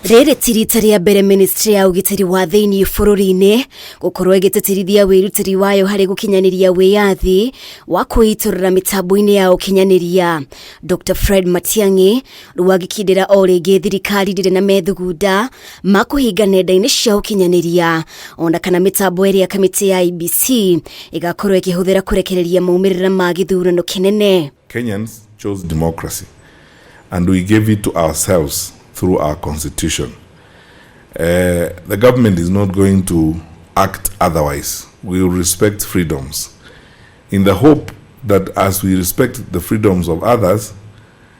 Rĩrĩ ti rita rĩa mbere ministry ya ũgitĩri wa thĩinĩ bũrũri-inĩ gũkorwo ĩgĩtĩtĩrithia wĩrutĩri wayo harĩ gũkinyanĩria wĩyathi wa kwĩitũrũra mĩtambo-inĩ ya ũkinyanĩria. Dr. Fred Matiang'i rĩu agĩkindĩra o rĩngĩ thirikari ndĩrĩ na methugunda ma kũhinga nenda-inĩ cia ũkinyanĩria ona kana mĩtambo ĩrĩa kamĩtĩ ya IEBC ĩgakorwo ĩkĩhũthĩra kũrekereria maumĩrĩra ma gĩthurano kĩnene. Kenyans chose democracy and we gave it to ourselves through our constitution. The government is not going to act otherwise. We will respect freedoms in the hope that as we respect the freedoms of others,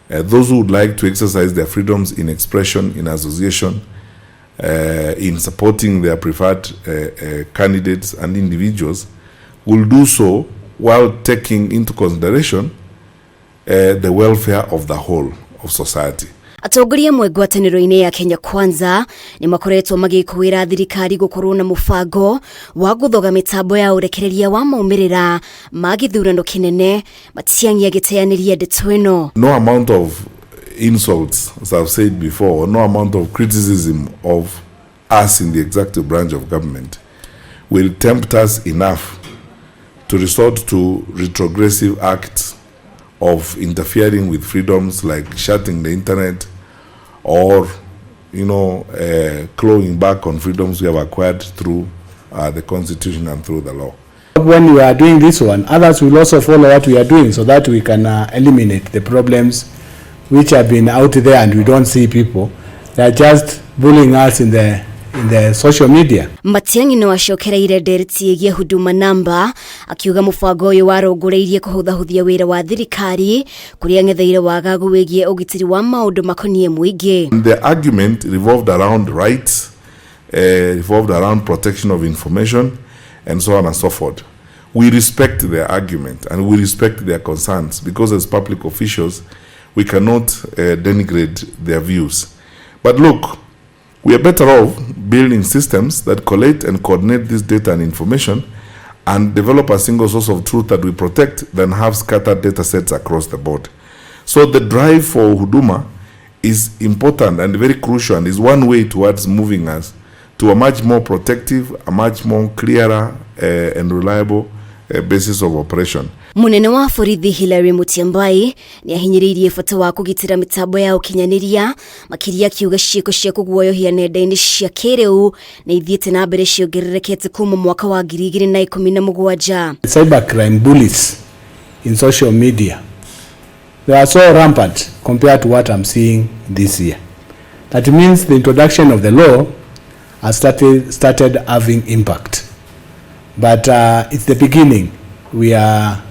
those who would like to exercise their freedoms in expression, in association, in supporting their preferred candidates and individuals will do so while taking into consideration the welfare of the whole of society. Atongoria amwe ngwatanĩro-inĩ ya Kenya Kwanza nĩ makoretwo magĩkũĩra thirikari gũkorwo na mũbango wa gũthoga mĩtambo ya ũrekereria wa maumĩrĩra ma gĩthurano kĩnene. Matiang'i agĩteanĩria ndeto ĩno. No amount of insults, as I've said before, no amount of criticism of us in the executive branch of government will tempt us enough to resort to retrogressive acts of interfering with freedoms like shutting the internet or clawing back on freedoms we have acquired through the constitution and through the law. When we are doing this one, others will also follow what we are doing so that we can eliminate the problems which have been out there and we don't see people. They are just bullying us in the social media. Matiang'i no acokereire ndereti ĩgiĩ Huduma Namba akiuga mũbango ũyũ warongoreirie kũhũthahũthia wĩra wa thirikari kũrĩa ng'etheire wagagu wĩgiĩ ũgitĩri wa maũndũ makoniĩ mũingĩ. The argument revolved around rights, revolved around protection of information, and so on and so forth. We respect their argument and we respect their concerns because as public officials, we cannot denigrate their views. But look, we are better off building systems that collate and coordinate this data and information and develop a single source of truth that we protect than have scattered data sets across the board. So the drive for Huduma is important and very crucial and is one way towards moving us to a much more protective, a much more clearer and reliable basis of operation. Munene wa borithi Hilary Mutyambai nĩ ahinyĩrĩirie bata wa kũgitĩra mĩtambo ya ũkinyanĩria makĩria akiuga ciĩko cia kũguoyohia nenda-inĩ cia kĩrĩu nĩ ithiĩte na mbere ciongererekete kuma mwaka wa 2017. Cybercrime bullies in social media, they are so rampant compared to what I'm seeing this year. That means the introduction of the law has started having impact. But it's the beginning. We are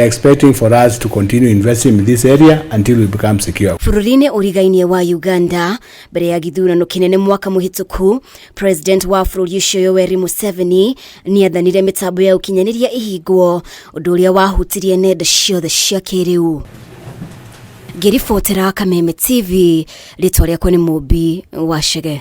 expecting for us to continue investing in this area until we become secure. Bũrũri-inĩ ũrigainie wa Uganda mbere ya gĩthurano kĩnene mwaka mũhĩtũku, president wa bũrũri ũcio Yoweri Museveni nĩ athanire mĩtambo ya ũkinyanĩria ihingwo ũndũ ũrĩa wahutirie nenda ciothe cia kĩrĩu. Ngĩribotera Kameme TV, rĩtwa rĩakwa nĩ Mũmbi wa Chege.